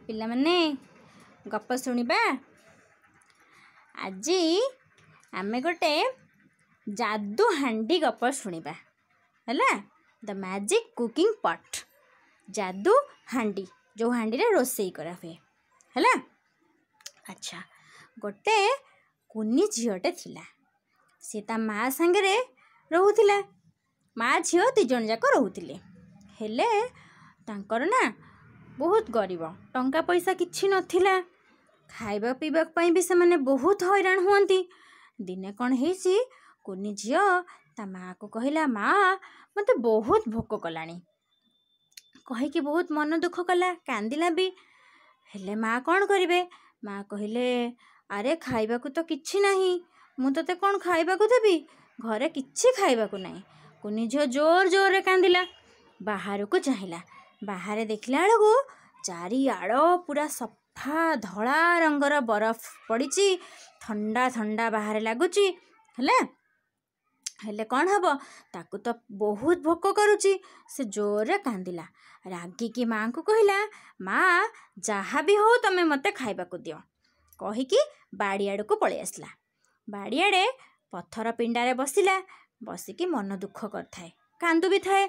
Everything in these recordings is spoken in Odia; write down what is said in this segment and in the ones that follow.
ପିଲାମାନେ, ଗପ ଶୁଣିବା। ଆଜି ଆମେ ଗୋଟେ ଯାଦୁ ହାଣ୍ଡି ଗପ ଶୁଣିବା, ହେଲା? ଦ ମ୍ୟାଜିକ୍ କୁକିଂ ପଟ୍, ଯାଦୁ ହାଣ୍ଡି, ଯେଉଁ ହାଣ୍ଡିରେ ରୋଷେଇ କରାହୁଏ, ହେଲା? ଆଚ୍ଛା, ଗୋଟେ କୁନି ଝିଅଟେ ଥିଲା। ସେ ତା ମା ସାଙ୍ଗରେ ରହୁଥିଲା। ମା ଝିଅ ଦୁଇ ଜଣ ଯାକ ରହୁଥିଲେ। ହେଲେ ତାଙ୍କର ନା ବହୁତ ଗରିବ, ଟଙ୍କା ପଇସା କିଛି ନଥିଲା। ଖାଇବା ପିଇବା ପାଇଁ ବି ସେମାନେ ବହୁତ ହଇରାଣ ହୁଅନ୍ତି। ଦିନେ କ'ଣ ହେଇଛି, କୁନି ଝିଅ ତା ମାଆକୁ କହିଲା, ମା, ମୋତେ ବହୁତ ଭୋକ କଲାଣି। କହିକି ବହୁତ ମନ ଦୁଃଖ କଲା, କାନ୍ଦିଲା ବି। ହେଲେ ମା କ'ଣ କରିବେ? ମା କହିଲେ, ଆରେ ଖାଇବାକୁ ତ କିଛି ନାହିଁ, ମୁଁ ତୋତେ କ'ଣ ଖାଇବାକୁ ଦେବି? ଘରେ କିଛି ଖାଇବାକୁ ନାହିଁ। କୁନି ଝିଅ ଜୋର ଜୋରରେ କାନ୍ଦିଲା। ବାହାରକୁ ଚାହିଁଲା। ବାହାରେ ଦେଖିଲା ବେଳକୁ ଚାରିଆଡ଼ ପୁରା ସଫା ଧଳା ରଙ୍ଗର ବରଫ ପଡ଼ିଛି। ଥଣ୍ଡା ଥଣ୍ଡା ବାହାରେ ଲାଗୁଛି। ହେଲା, ହେଲେ କ'ଣ ହେବ? ତାକୁ ତ ବହୁତ ଭୋକ କରୁଛି। ସେ ଜୋରରେ କାନ୍ଦିଲା। ରାଗିକି ମାଆଙ୍କୁ କହିଲା, ମା, ଯାହା ବି ହଉ ତମେ ମୋତେ ଖାଇବାକୁ ଦିଅ। କହିକି ବାଡ଼ିଆଡ଼କୁ ପଳେଇ ଆସିଲା। ବାଡ଼ିଆଡ଼େ ପଥର ପିଣ୍ଡାରେ ବସିଲା। ବସିକି ମନ ଦୁଃଖ କରିଥାଏ, କାନ୍ଦୁ ବି ଥାଏ।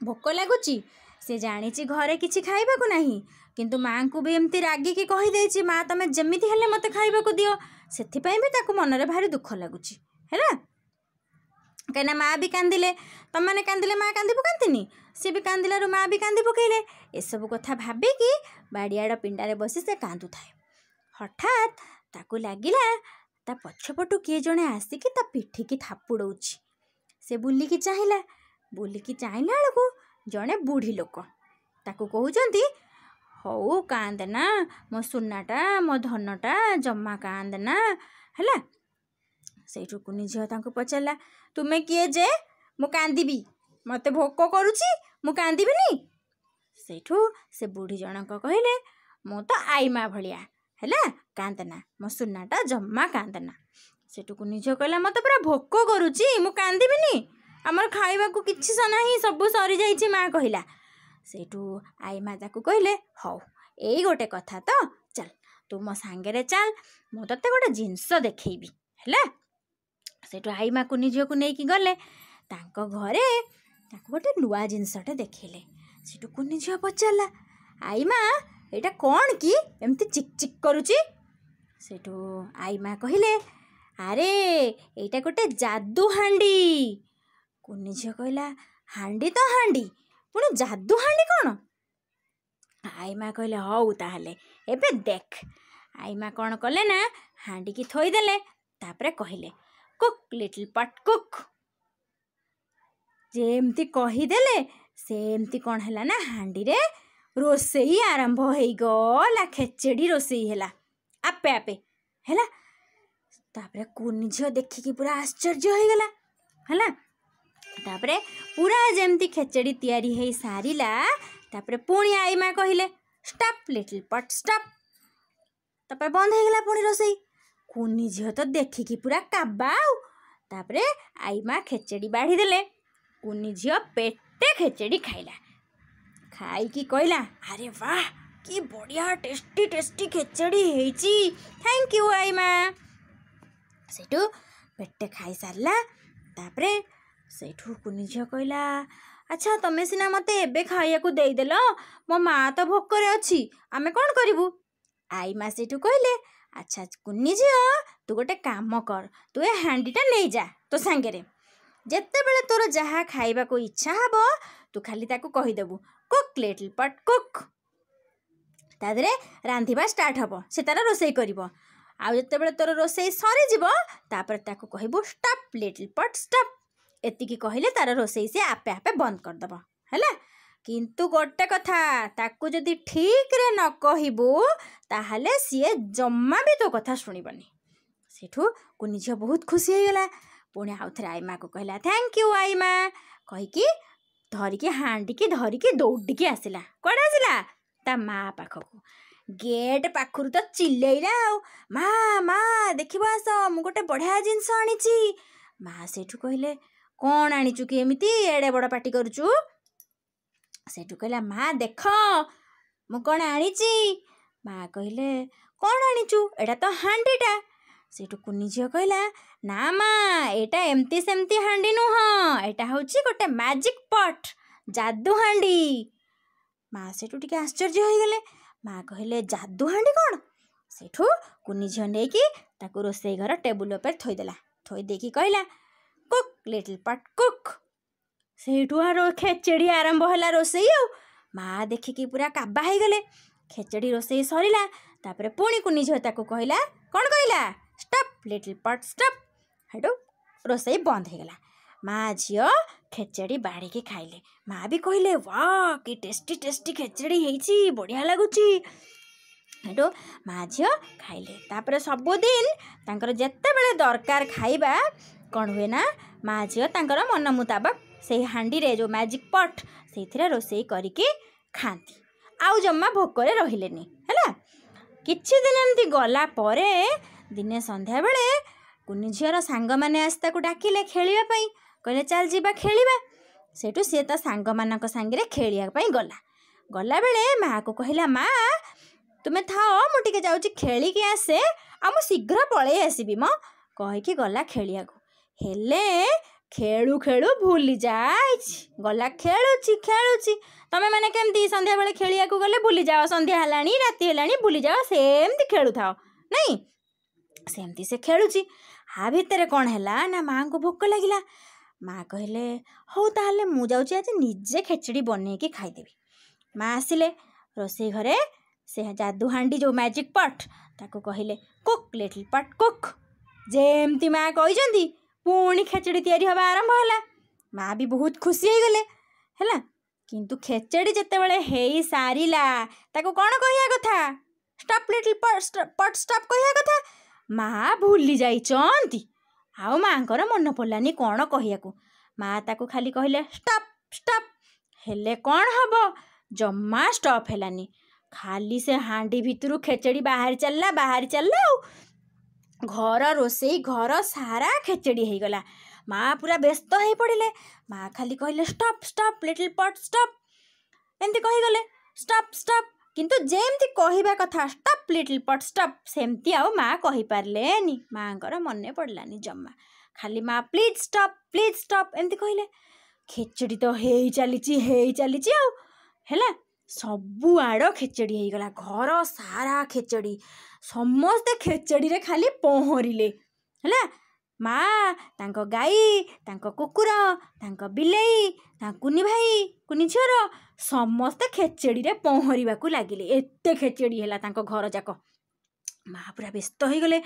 ଭୋକ ଲାଗୁଛି, ସେ ଜାଣିଛି ଘରେ କିଛି ଖାଇବାକୁ ନାହିଁ, କିନ୍ତୁ ମାଆଙ୍କୁ ବି ଏମିତି ରାଗିକି କହିଦେଇଛି, ମା, ତମେ ଯେମିତି ହେଲେ ମୋତେ ଖାଇବାକୁ ଦିଅ। ସେଥିପାଇଁ ବି ତାକୁ ମନରେ ଭାରି ଦୁଃଖ ଲାଗୁଛି, ହେଲା? କାହିଁକିନା ମା ବି କାନ୍ଦିଲେ, ତମେମାନେ କାନ୍ଦିଲେ ମା କାନ୍ଦି ପକାନ୍ତିନି? ସିଏ ବି କାନ୍ଦିଲାରୁ ମା ବି କାନ୍ଦି ପକେଇଲେ। ଏସବୁ କଥା ଭାବିକି ବାଡ଼ିଆଡ଼ ପିଣ୍ଡାରେ ବସି ସେ କାନ୍ଦୁଥାଏ। ହଠାତ୍ ତାକୁ ଲାଗିଲା ତା ପଛପଟୁ କିଏ ଜଣେ ଆସିକି ତା ପିଠିକି ଥାପୁଡ଼ଉଛି। ସେ ବୁଲିକି ଚାହିଁଲା। ବୁଲିକି ଚାହିଁଲା ବେଳକୁ ଜଣେ ବୁଢ଼ୀ ଲୋକ ତାକୁ କହୁଛନ୍ତି, ହଉ କାନ୍ଦେନା ମୋ ସୁନାଟା, ମୋ ଧନଟା, ଜମା କାନ୍ଦେନା, ହେଲା? ସେଇଠୁ କୁନି ଝିଅ ତାଙ୍କୁ ପଚାରିଲା, ତୁମେ କିଏ ଯେ ମୁଁ କାନ୍ଦିବି? ମୋତେ ଭୋକ କରୁଛି, ମୁଁ କାନ୍ଦିବିନି? ସେଇଠୁ ସେ ବୁଢ଼ୀ ଜଣକ କହିଲେ, ମୁଁ ତ ଆଇମା ଭଳିଆ, ହେଲା? କାନ୍ଦେନା ମୋ ସୁନାଟା, ଜମା କାନ୍ଦେନା। ସେଇଠୁ କୁନି ଝିଅ କହିଲା, ମୋତେ ପୁରା ଭୋକ କରୁଛି, ମୁଁ କାନ୍ଦିବିନି? ଆମର ଖାଇବାକୁ କିଛି ନାହିଁ, ସବୁ ସରିଯାଇଛି, ମା କହିଲା। ସେଇଠୁ ଆଇମା ତାକୁ କହିଲେ, ହଉ ଏଇ ଗୋଟେ କଥା ତ, ଚାଲ ତୁ ମୋ ସାଙ୍ଗରେ ଚାଲ, ମୁଁ ତୋତେ ଗୋଟେ ଜିନିଷ ଦେଖେଇବି, ହେଲା? ସେଇଠୁ ଆଇମା କୁନି ଝିଅକୁ ନେଇକି ଗଲେ ତାଙ୍କ ଘରେ। ତାକୁ ଗୋଟେ ନୂଆ ଜିନିଷଟେ ଦେଖେଇଲେ। ସେଇଠୁ କୁନି ଝିଅ ପଚାରିଲା, ଆଇମା, ଏଇଟା କ'ଣ କି ଏମିତି ଚିକ୍ ଚିକ୍ କରୁଛି? ସେଇଠୁ ଆଇମା କହିଲେ, ଆରେ ଏଇଟା ଗୋଟେ ଯାଦୁ ହାଣ୍ଡି। କୁନି ଝିଅ କହିଲା, ହାଣ୍ଡି ତ ହାଣ୍ଡି, ପୁଣି ଯାଦୁ ହାଣ୍ଡି କ'ଣ? ଆଇମା କହିଲେ, ହଉ ତାହେଲେ ଏବେ ଦେଖ। ଆଇମା କ'ଣ କଲେ ନା, ହାଣ୍ଡିକି ଥୋଇଦେଲେ। ତାପରେ କହିଲେ, କୁକ୍ ଲିଟିଲ୍ ପଟ୍ କୁକ୍। ଯେମିତି କହିଦେଲେ ସେମିତି କ'ଣ ହେଲା ନା, ହାଣ୍ଡିରେ ରୋଷେଇ ଆରମ୍ଭ ହେଇଗଲା। ଖେଚେଡ଼ି ରୋଷେଇ ହେଲା ଆପେ ଆପେ, ହେଲା? ତାପରେ କୁନି ଝିଅ ଦେଖିକି ପୁରା ଆଶ୍ଚର୍ଯ୍ୟ ହେଇଗଲା, ହେଲା? ତାପରେ ପୁରା ଯେମିତି ଖେଚେଡ଼ି ତିଆରି ହେଇ ସାରିଲା, ତାପରେ ପୁଣି ଆଇମା କହିଲେ, ଷ୍ଟପ୍ ଲିଟିଲ୍ ପଟ୍ ଷ୍ଟପ୍। ତାପରେ ବନ୍ଦ ହେଇଗଲା ପୁଣି ରୋଷେଇ। କୁନି ଝିଅ ତ ଦେଖିକି ପୁରା କାବା ଆଉ। ତାପରେ ଆଇମା ଖେଚେଡ଼ି ବାଢ଼ିଦେଲେ। କୁନି ଝିଅ ପେଟେ ଖେଚେଡ଼ି ଖାଇଲା। ଖାଇକି କହିଲା, ଆରେ ବାহ, କି ବଢ଼ିଆ ଟେଷ୍ଟି ଟେଷ୍ଟି ଖେଚେଡ଼ି ହେଇଛି, thank you ଆଇମା। ସେଇଠୁ ପେଟେ ଖାଇସାରିଲା। ତାପରେ ସେଇଠୁ କୁନି ଝିଅ କହିଲା, ଆଚ୍ଛା, ତମେ ସିନା ମୋତେ ଏବେ ଖାଇବାକୁ ଦେଇଦେଲ, ମୋ ମା ତ ଭୋକରେ ଅଛି, ଆମେ କ'ଣ କରିବୁ? ଆଇମା ସେଇଠୁ କହିଲେ, ଆଚ୍ଛା କୁନି ଝିଅ, ତୁ ଗୋଟେ କାମ କର, ତୁ ଏ ହାଣ୍ଡିଟା ନେଇଯା ତୋ ସାଙ୍ଗରେ। ଯେତେବେଳେ ତୋର ଯାହା ଖାଇବାକୁ ଇଚ୍ଛା ହେବ, ତୁ ଖାଲି ତାକୁ କହିଦେବୁ, କୁକ୍ ଲିଟିଲ୍ ପଟ୍ କୁକ୍। ତା ଦେହରେ ରାନ୍ଧିବା ଷ୍ଟାର୍ଟ ହେବ, ସେ ତାର ରୋଷେଇ କରିବ। ଆଉ ଯେତେବେଳେ ତୋର ରୋଷେଇ ସରିଯିବ, ତାପରେ ତାକୁ କହିବୁ, ଷ୍ଟପ୍ ଲିଟିଲ୍ ପଟ୍ ଷ୍ଟପ୍। ଏତିକି କହିଲେ ତାର ରୋଷେଇ ସେ ଆପେ ଆପେ ବନ୍ଦ କରିଦେବ, ହେଲା? କିନ୍ତୁ ଗୋଟେ କଥା, ତାକୁ ଯଦି ଠିକ୍ରେ ନ କହିବୁ, ତାହେଲେ ସିଏ ଜମା ବି ତୋ କଥା ଶୁଣିବନି। ସେଇଠୁ କୁନି ଝିଅ ବହୁତ ଖୁସି ହେଇଗଲା। ପୁଣି ଆଉଥରେ ଆଇମାକୁ କହିଲା, thank you ଆଇମା। କହିକି ଧରିକି ହାଣ୍ଡିକି ଧରିକି ଦୌଡ଼ିକି ଆସିଲା। କୁଆଡ଼େ ଆସିଲା? ତା ମା ପାଖକୁ। ଗେଟ୍ ପାଖରୁ ତ ଚିଲେଇଲା ଆଉ, ମା, ମା, ଦେଖିବ ଆସ, ମୁଁ ଗୋଟେ ବଢ଼ିଆ ଜିନିଷ ଆଣିଛି। ମା ସେଇଠୁ କହିଲେ, କ'ଣ ଆଣିଛୁ କି ଏମିତି ଏଡ଼େ ବଡ଼ ପାଟି କରୁଛୁ? ସେଇଠୁ କହିଲା, ମା ଦେଖ, ମୁଁ କ'ଣ ଆଣିଛି? ମା କହିଲେ, କ'ଣ ଆଣିଛୁ? ଏଇଟା ତ ହାଣ୍ଡିଟା। ସେଇଠୁ କୁନି ଝିଅ କହିଲା, ନା ମା, ଏଇଟା ଏମିତି ସେମିତି ହାଣ୍ଡି ନୁହଁ, ଏଇଟା ହେଉଛି ଗୋଟେ ମ୍ୟାଜିକ୍ ପଟ୍, ଯାଦୁ ହାଣ୍ଡି। ମା ସେଇଠୁ ଟିକେ ଆଶ୍ଚର୍ଯ୍ୟ ହେଇଗଲେ। ମା କହିଲେ, ଯାଦୁ ହାଣ୍ଡି କ'ଣ? ସେଇଠୁ କୁନି ଝିଅ ନେଇକି ତାକୁ ରୋଷେଇ ଘର ଟେବୁଲ ଉପରେ ଥୋଇଦେଲା। ଥୋଇ ଦେଇକି କହିଲା, କୁକ୍ ଲିଟିଲ୍ ପଟ୍ କୁକ୍। ସେଇଠୁ ଆର ଖେଚେଡ଼ି ଆରମ୍ଭ ହେଲା ରୋଷେଇ। ଆଉ ମା ଦେଖିକି ପୁରା କାବା ହେଇଗଲେ। ଖେଚେଡ଼ି ରୋଷେଇ ସରିଲା। ତାପରେ ପୁଣି କୁନି ଝିଅ ତାକୁ କହିଲା, କ'ଣ କହିଲା? ଷ୍ଟପ୍ ଲିଟିଲ୍ ପଟ୍ ଷ୍ଟପ୍। ସେଇଠୁ ରୋଷେଇ ବନ୍ଦ ହେଇଗଲା। ମା ଝିଅ ଖେଚେଡ଼ି ବାଢ଼ିକି ଖାଇଲେ। ମା ବି କହିଲେ, ୱା, କି ଟେଷ୍ଟି ଟେଷ୍ଟି ଖେଚେଡ଼ି ହେଇଛି, ବଢ଼ିଆ ଲାଗୁଛି। ସେଇଠୁ ମା ଝିଅ ଖାଇଲେ। ତାପରେ ସବୁଦିନ ତାଙ୍କର ଯେତେବେଳେ ଦରକାର ଖାଇବା, କ'ଣ ହୁଏ ନା, ମା ଝିଅ ତାଙ୍କର ମନ ମୁତାବକ ସେଇ ହାଣ୍ଡିରେ, ଯେଉଁ ମ୍ୟାଜିକ୍ ପଟ୍, ସେଇଥିରେ ରୋଷେଇ କରିକି ଖାଆନ୍ତି। ଆଉ ଜମା ଭୋକରେ ରହିଲେନି। ହେଲା, କିଛି ଦିନ ଏମିତି ଗଲା ପରେ ଦିନେ ସନ୍ଧ୍ୟାବେଳେ କୁନି ଝିଅର ସାଙ୍ଗମାନେ ଆସି ତାକୁ ଡାକିଲେ ଖେଳିବା ପାଇଁ। କହିଲେ, ଚାଲ ଯିବା ଖେଳିବା। ସେଇଠୁ ସିଏ ତା ସାଙ୍ଗମାନଙ୍କ ସାଙ୍ଗରେ ଖେଳିବା ପାଇଁ ଗଲା। ଗଲାବେଳେ ମାଆକୁ କହିଲା, ମା, ତୁମେ ଥାଅ, ମୁଁ ଟିକେ ଯାଉଛି ଖେଳିକି ଆସେ, ଆଉ ମୁଁ ଶୀଘ୍ର ପଳେଇ ଆସିବି ମ। କହିକି ଗଲା ଖେଳିବାକୁ। ହେଲେ ଖେଳୁ ଖେଳୁ ଭୁଲି ଯାଇଛି। ଗଲା, ଖେଳୁଛି ଖେଳୁଛି। ତମେମାନେ କେମିତି ସନ୍ଧ୍ୟାବେଳେ ଖେଳିବାକୁ ଗଲେ ଭୁଲିଯାଅ, ସନ୍ଧ୍ୟା ହେଲାଣି, ରାତି ହେଲାଣି ଭୁଲିଯାଅ, ସେମିତି ଖେଳୁଥାଅ ନାଇଁ? ସେମିତି ସେ ଖେଳୁଛି। ଆ ଭିତରେ କ'ଣ ହେଲା ନା, ମାଆଙ୍କୁ ଭୋକ ଲାଗିଲା। ମା କହିଲେ, ହଉ ତାହେଲେ ମୁଁ ଯାଉଛି ଆଜି ନିଜେ ଖେଚେଡ଼ି ବନେଇକି ଖାଇଦେବି। ମା ଆସିଲେ ରୋଷେଇ ଘରେ, ସେ ଯାଦୁ ହାଣ୍ଡି, ଯେଉଁ ମ୍ୟାଜିକ୍ ପଟ୍, ତାକୁ କହିଲେ, କୁକ୍ ଲିଟିଲ୍ ପଟ୍ କୁକ୍। ଯେମିତି ମା କହିଛନ୍ତି, ପୁଣି ଖେଚେଡ଼ି ତିଆରି ହେବା ଆରମ୍ଭ ହେଲା। ମା ବି ବହୁତ ଖୁସି ହେଇଗଲେ। ହେଲା, କିନ୍ତୁ ଖେଚେଡ଼ି ଯେତେବେଳେ ହେଇସାରିଲା, ତାକୁ କ'ଣ କହିବା କଥା? ଷ୍ଟପ୍ ଲିଟିଲ୍ ପଟ୍ ଷ୍ଟପ୍ କହିବା କଥା। ମା ଭୁଲି ଯାଇଛନ୍ତି, ଆଉ ମାଆଙ୍କର ମନେ ପଡ଼ିଲାନି କ'ଣ କହିବାକୁ। ମା ତାକୁ ଖାଲି କହିଲେ, ଷ୍ଟପ୍ ଷ୍ଟପ୍। ହେଲେ କ'ଣ ହବ, ଜମା ଷ୍ଟପ୍ ହେଲାନି। ଖାଲି ସେ ହାଣ୍ଡି ଭିତରୁ ଖେଚେଡ଼ି ବାହାରି ଚାଲିଲା, ବାହାରି ଚାଲିଲା, ଆଉ ଘର, ରୋଷେଇ ଘର ସାରା ଖେଚେଡ଼ି ହେଇଗଲା। ମା ପୁରା ବ୍ୟସ୍ତ ହେଇ ପଡ଼ିଲେ। ମା ଖାଲି କହିଲେ, ଷ୍ଟପ୍ ଷ୍ଟପ୍ ଲିଟିଲ୍ ପଟ୍ ଷ୍ଟପ୍, ଏମିତି କହିଗଲେ, ଷ୍ଟପ୍ ଷ୍ଟପ୍। କିନ୍ତୁ ଯେମିତି କହିବା କଥା, ଷ୍ଟପ୍ ଲିଟିଲ୍ ପଟ୍ ଷ୍ଟପ୍, ସେମିତି ଆଉ ମା କହିପାରିଲେନି। ମାଆଙ୍କର ମନେ ପଡ଼ିଲାନି ଜମା। ଖାଲି ମା ପ୍ଲିଜ୍ ଷ୍ଟପ୍, ପ୍ଲିଜ୍ ଷ୍ଟପ୍ ଏମିତି କହିଲେ। ଖେଚେଡ଼ି ତ ହେଇ ଚାଲିଛି, ହେଇ ଚାଲିଛି, ଆଉ ହେଲା ସବୁଆଡ଼ ଖେଚେଡ଼ି ହେଇଗଲା। ଘର ସାରା ଖେଚେଡ଼ି, ସମସ୍ତେ ଖେଚେଡ଼ିରେ ଖାଲି ପହଁରିଲେ। ହେଲା, ମା, ତାଙ୍କ ଗାଈ, ତାଙ୍କ କୁକୁର, ତାଙ୍କ ବିଲେଇ, ତାଙ୍କ କୁନି ଭାଇ, କୁନି ଝିଅର, ସମସ୍ତେ ଖେଚେଡ଼ିରେ ପହଁରିବାକୁ ଲାଗିଲେ। ଏତେ ଖେଚେଡ଼ି ହେଲା ତାଙ୍କ ଘର ଯାକ। ମା ପୁରା ବ୍ୟସ୍ତ ହେଇଗଲେ,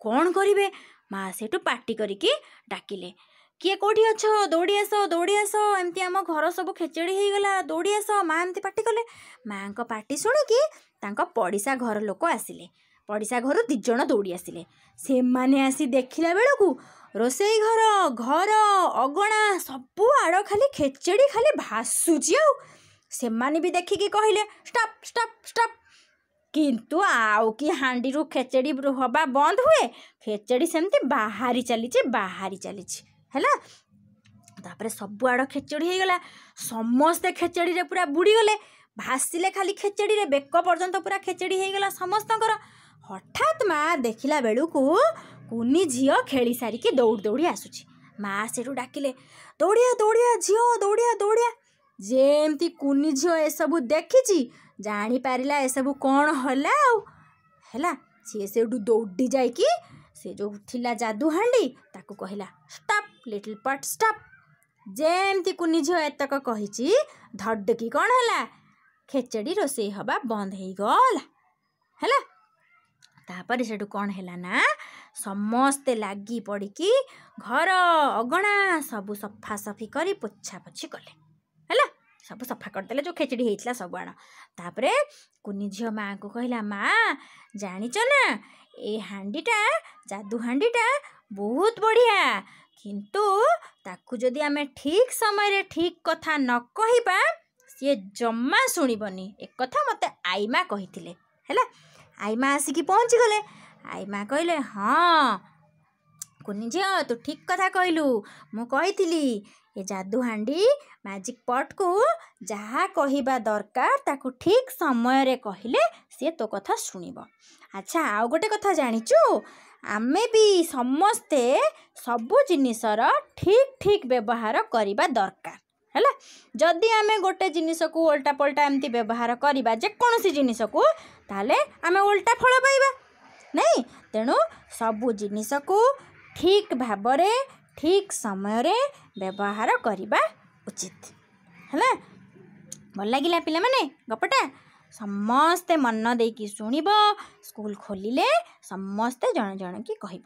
କ'ଣ କରିବେ? ମା ସେଇଠୁ ପାଟି କରିକି ଡାକିଲେ, କିଏ କେଉଁଠି ଅଛ, ଦୌଡ଼ି ଆସ, ଦୌଡ଼ି ଆସ, ଏମିତି ଆମ ଘର ସବୁ ଖେଚେଡ଼ି ହେଇଗଲା, ଦୌଡ଼ି ଆସ। ମା ଏମିତି ପାଟି କଲେ। ମାଆଙ୍କ ପାଟି ଶୁଣିକି ତାଙ୍କ ପଡ଼ିଶା ଘର ଲୋକ ଆସିଲେ। ପଡ଼ିଶା ଘରୁ ଦୁଇ ଜଣ ଦୌଡ଼ି ଆସିଲେ। ସେମାନେ ଆସି ଦେଖିଲା ବେଳକୁ ରୋଷେଇ ଘର, ଘର ଅଗଣା ସବୁ ଆଡ଼ ଖାଲି ଖେଚେଡ଼ି ଖାଲି ଭାସୁଛି। ଆଉ ସେମାନେ ବି ଦେଖିକି କହିଲେ, ଷ୍ଟପ୍ ଷ୍ଟପ୍ ଷ୍ଟପ୍। କିନ୍ତୁ ଆଉ କି ହାଣ୍ଡିରୁ ଖେଚେଡ଼ି ହବା ବନ୍ଦ ହୁଏ? ଖେଚେଡ଼ି ସେମିତି ବାହାରି ଚାଲିଛି, ବାହାରି ଚାଲିଛି। ହେଲା, ତାପରେ ସବୁଆଡ଼ ଖେଚେଡ଼ି ହେଇଗଲା। ସମସ୍ତେ ଖେଚେଡ଼ିରେ ପୁରା ବୁଡ଼ିଗଲେ, ଭାସିଲେ ଖାଲି ଖେଚେଡ଼ିରେ। ବେକ ପର୍ଯ୍ୟନ୍ତ ପୁରା ଖେଚେଡ଼ି ହେଇଗଲା ସମସ୍ତଙ୍କର। ହଠାତ୍ ମା ଦେଖିଲା ବେଳକୁ କୁନି ଝିଅ ଖେଳି ସାରିକି ଦୌଡ଼ି ଦୌଡ଼ି ଆସୁଛି। ମା ସେଠୁ ଡାକିଲେ, ଦୌଡ଼ିଆ ଦୌଡ଼ିଆ ଝିଅ, ଦୌଡ଼ିଆ ଦୌଡ଼ିଆ। ଯେମିତି କୁନି ଝିଅ ଏସବୁ ଦେଖିଛି, ଜାଣିପାରିଲା ଏସବୁ କ'ଣ ହେଲା। ଆଉ ହେଲା, ସିଏ ସେଇଠୁ ଦୌଡ଼ି ଯାଇକି ସେ ଯେଉଁ ଥିଲା ଯାଦୁ ହାଣ୍ଡି, ତାକୁ କହିଲା, ଷ୍ଟପ୍ ଲିଟିଲ୍ ପଟ୍ ଷ୍ଟପ୍। ଯେମିତି କୁନି ଝିଅ ଏତକ କହିଛି, ଧଡ଼କି କ'ଣ ହେଲା? ଖେଚେଡ଼ି ରୋଷେଇ ହେବା ବନ୍ଦ ହେଇଗଲା। ହେଲା, ତାପରେ ସେଠୁ କ'ଣ ହେଲା ନା, ସମସ୍ତେ ଲାଗି ପଡ଼ିକି ଘର ଅଗଣା ସବୁ ସଫାସଫି କରି ପୋଛାପୋଛି କଲେ। ହେଲା, ସବୁ ସଫା କରିଦେଲେ ଯେଉଁ ଖେଚେଡ଼ି ହେଇଥିଲା ସବୁଆଡ଼। ତାପରେ କୁନି ଝିଅ ମାଆଙ୍କୁ କହିଲା, ମା, ଜାଣିଛ ନା, ଏଇ ହାଣ୍ଡିଟା, ଯାଦୁ ହାଣ୍ଡିଟା ବହୁତ ବଢ଼ିଆ, କିନ୍ତୁ ତାକୁ ଯଦି ଆମେ ଠିକ୍ ସମୟରେ ଠିକ୍ କଥା ନ କହିବା, ସିଏ ଜମା ଶୁଣିବନି। ଏକଥା ମୋତେ ଆଈମା କହିଥିଲେ। ହେଲା, ଆଈମା ଆସିକି ପହଞ୍ଚିଗଲେ। ଆଈମା କହିଲେ, ହଁ, କୁନି ଝିଅ, ତୁ ଠିକ୍ କଥା କହିଲୁ। ମୁଁ କହିଥିଲି ଏ ଯାଦୁ ହାଣ୍ଡି, ମ୍ୟାଜିକ୍ ପଟ୍କୁ ଯାହା କହିବା ଦରକାର ତାକୁ ଠିକ୍ ସମୟରେ କହିଲେ ସିଏ ତୋ କଥା ଶୁଣିବ। ଆଚ୍ଛା, ଆଉ ଗୋଟେ କଥା ଜାଣିଛୁ? ଆମେ ବି ସମସ୍ତେ ସବୁ ଜିନିଷର ଠିକ୍ ଠିକ୍ ବ୍ୟବହାର କରିବା ଦରକାର, ହେଲା? ଯଦି ଆମେ ଗୋଟେ ଜିନିଷକୁ ଓଲଟା ପଲଟା ଏମିତି ବ୍ୟବହାର କରିବା, ଯେକୌଣସି ଜିନିଷକୁ, ତାହେଲେ ଆମେ ଓଲଟା ଫଳ ପାଇବା, ନାଇଁ? ତେଣୁ ସବୁ ଜିନିଷକୁ ଠିକ୍ ଭାବରେ ଠିକ୍ ସମୟରେ ବ୍ୟବହାର କରିବା ଉଚିତ, ହେଲା? ଭଲ ଲାଗିଲା ପିଲାମାନେ ଗପଟା? ସମସ୍ତେ ମନ ଦେଇକି ଶୁଣିବ। ସ୍କୁଲ ଖୋଲିଲେ ସମସ୍ତେ ଜଣେ ଜଣେ କି କହିବ।